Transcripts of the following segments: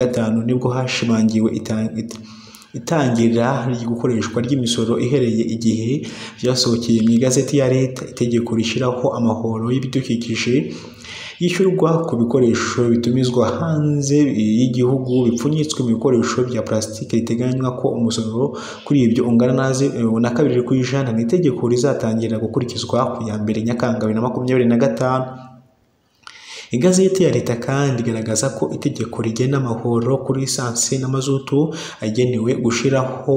Gatanu nibwo hashimangiwe itangira gukoreshwa ry'imisoro ihereye igihe byasohokeye mu igazeti ya leta. Itegeko rishyiraho amahoro y'ibidukikije yishyurwa ku bikoresho bitumizwa hanze y'igihugu bipfunyitswe mu bikoresho bya plastique riteganywa ko umusoro kuri ibyo ungana na 2%. Ni itegeko rizatangira gukurikizwa ku ya 1 Nyakanga 2025. Igazeti ya leta kandi igaragaza ko itegeko rigena amahoro kuri lisansi n'amazutu agenewe gushiraho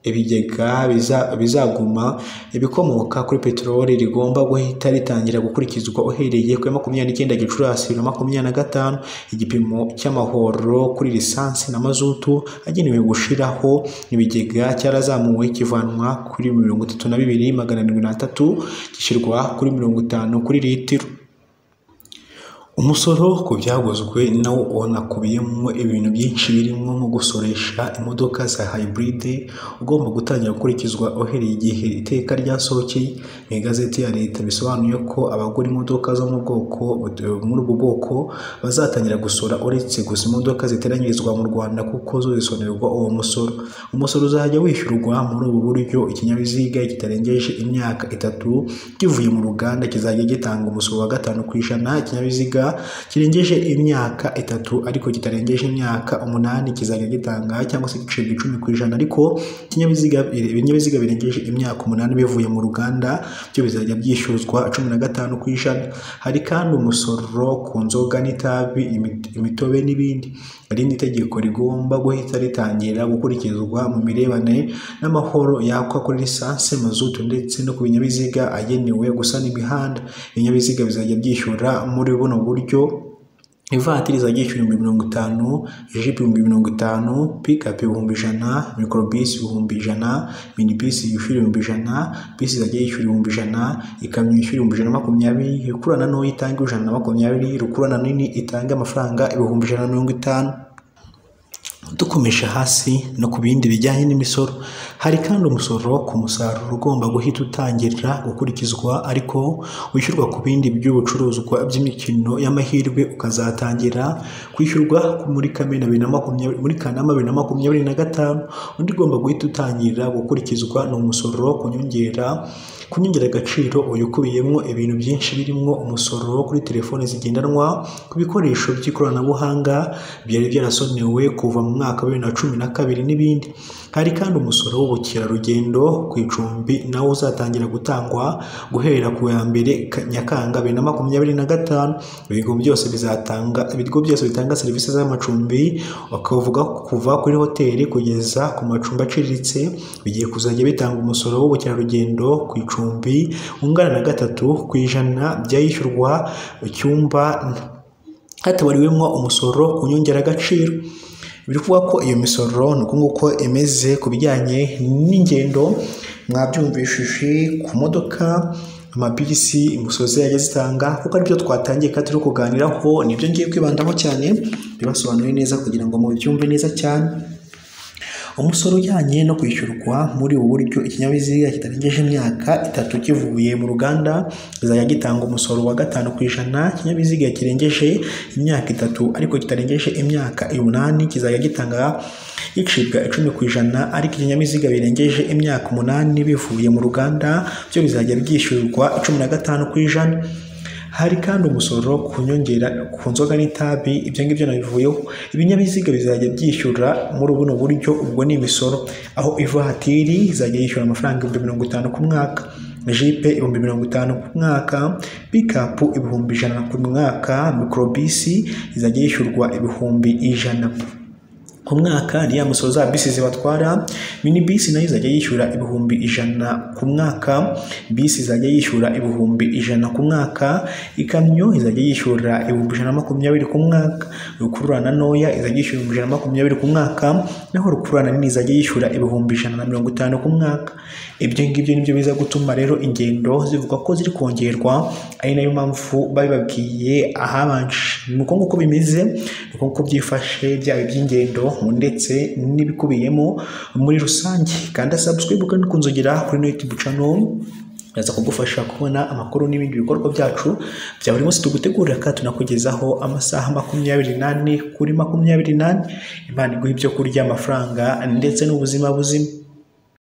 ibigega bizaguma ibikomoka kuri peteroli rigomba guhita ritangira gukurikizwa uhereye kuri 29 Gicurasi 2025. Igipimo cy'amahoro kuri lisansi na mazutu agenewe gushiraho ibigega cyarazamuwe kivanwa kuri 32,703 gishyirwa kuri 50 kuri litiro. Umusoro ku byaguzwe nawo unakubiyemo ibintu byinshi birimo nko gusoresha imodoka za hybrid ugomba gutangira gukurikizwa uhereye igihe iteka ryasohokeye mu igazeti ya leta. Bisobanuye ko abagura imodoka zo muri ubu bwoko bazatangira gusora uretse gusa imodoka ziteranyirizwa mu Rwanda kuko zo zisonerwa uwo musoro. Umusoro uzajya wishyurwa muri ubu buryo: ikinyabiziga kitarengeje imyaka 3 kivuye mu ruganda kizajya gitanga umusoro wa 5%, ikinyabiziga kirengeje imyaka 3 ariko kitarengeje imyaka 8 kizajya gitanga cyangwa se gicibwa 10%, ariko ibinyabiziga birengeje imyaka 8 bivuye mu ruganda byo bizajya byishyuzwa 15%. Hari kandi umusoro ku nzoga n'itabi, imitobe n'ibindi. Irindi tegeko rigomba guhita ritangira gukurikizwa mu mirebane n'amahoro yakwa kuri lisansi, mazutu ndetse no ku binyabiziga agenewe gusana imihanda. Ibinyabiziga bizajya byishyura muri buno buryo: ivatiri izajya yishyura 50,000, jipe 50,000, pikapu 100,000, mikorobisi 100,000, minibisi yishyura 100,000, bisi izajya yishyura 100,000, ikamyo yishyura 120,000, rukururana ntoya itange 120, rukururana nini itange amafaranga 150,000. Dukomeje hasi no ku bindi bijyanye n'imisoro, hari kandi umusoro ku musaruro ugomba guhita utangira gukurikizwa ariko wishyurwa ku bindi by'ubucuruzwa by'imikino y'amahirwe ukazatangira kwishyurwa muri Kanama 2025. Undi ugomba guhita utangira gukurikizwa ni umusoro ku nyongeragaciro, uyu ukubiyemo ibintu byinshi birimo umusoro kuri telefoni zigendanwa, ku bikoresho by'ikoranabuhanga byari byarasonewe kuva mu mwaka wa 2012 n'ibindi. Hari kandi umusoro w'ubukerarugendo ku icumbi nawo uzatangira gutangwa guhera ku ya 1 Nyakanga 2025. Ibigo byose bitanga serivisi z'amacumbi, bakavuga kuva kuri hoteli kugeza ku macumbi aciriritse, bigiye kuzajya bitanga umusoro w'ubukerarugendo ku icumbi ungana na 3% byayishyurwa icyumba hatabariwemo umusoro ku nyongeragaciro. Biri kuvuga ko iyo misoro ni uko nguko imeze ku bijyanye n'ingendo, mwabyumvishije ku modoka, amabisi, imisoro zizajya zitanga, kuko aribyo twatangiye kandi turi kuganiraho, nibyo ngiye kwibandaho cyane bibasobanuriye neza kugira ngo mubyumve neza cyane. Umusoro ujyanye no kwishyurwa muri ubu buryo: ikinyabiziga kitarengeje imyaka 3 kivuye mu ruganda kizajya gitanga umusoro wa 5%, ikinyabiziga kirengeje imyaka 3 ariko kitarengeje imyaka 8 kizajya gitanga gicibwa 10%, ariko ikinyabiziga birengeje imyaka 8 bivuye mu ruganda byo bizajya byishyurwa 15%. Hari kandi umusoro ku nyongera ku nzoga n'itabi, ibyo ngibyo nabivuyeho. Ibinyabiziga bizajya byishyura muri buno buryo, ubwo ni imisoro, aho ivatiri izajya yishyura amafaranga 50,000 ku mwaka, jipe 50,000 ku mwaka, pikapu 100,000 ku mwaka, mikorobisi izajya yishyurwa 100,000 ku mwaka, ni ya misoro za bisi zibatwara. Minibisi nayo izajya yishyura 100,000 ku mwaka, bisi izajya yishyura 100,000 ku mwaka, ikamyo izajya yishyura 120,000 ku mwaka, rukururana ntoya izajya yishyura 120,000 ku mwaka, naho rukururana nini izajya yishyura 150,000 ku mwaka. Ibyo ngibyo nibyo biza gutuma rero ingendo zivuga ko ziri kongerwa, ari nayo mpamvu babibabwiye ahabanje. Ni uko nguko bimeze, ni uko nguko byifashe byaba iby'ingendo ndetse n'ibikubiyemo muri rusange. Kanda subscribe kandi kunzogera kuri YouTube channel. Biraza kugufasha kubona amakuru n'ibindi bikorwa byacu bya buri munsi tugutegurira kandi tunakugezaho amasaha 24 kuri 24. Imana iguha ibyo kurya, amafaranga ndetse n'ubuzima buzima.